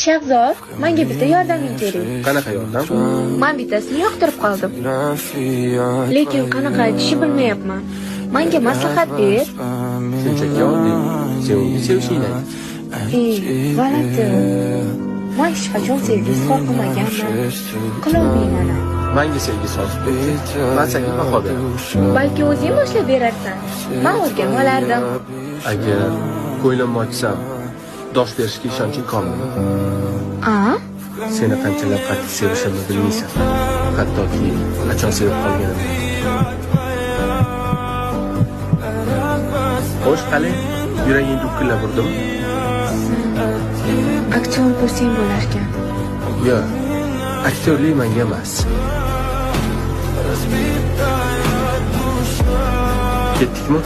Shahzod, menga bitta yordaming kerak. Qanaqa yordam? Men bittasini yoqtirib qoldim. Lekin qanaqa aytishni bilmayapman. Menga maslahat ber. Shunchaki oddiy. Sen unga sevishingni ayt. Ey, g'alati. Men hech qachon sevgi izhor qilmaganman. Qilolmayman. Menga sevgi sozib berdi. Men senga baho beraman. Balki o'zing boshlab berarsan. Men o'rganib olardim. Agar ko'nglimni ochsam, dosh berishga ishonching komilmi? A? Seni qanchalar qattiq sevishimni bilmaysan. Hattoki qachon sevib qolganimni. Xo'sh, qalay? Yuraging dukkillab urdimi? Aktyor bo'lsang bo'larkan. Yo'q, aktyorlik menga emas. Ketdikmi?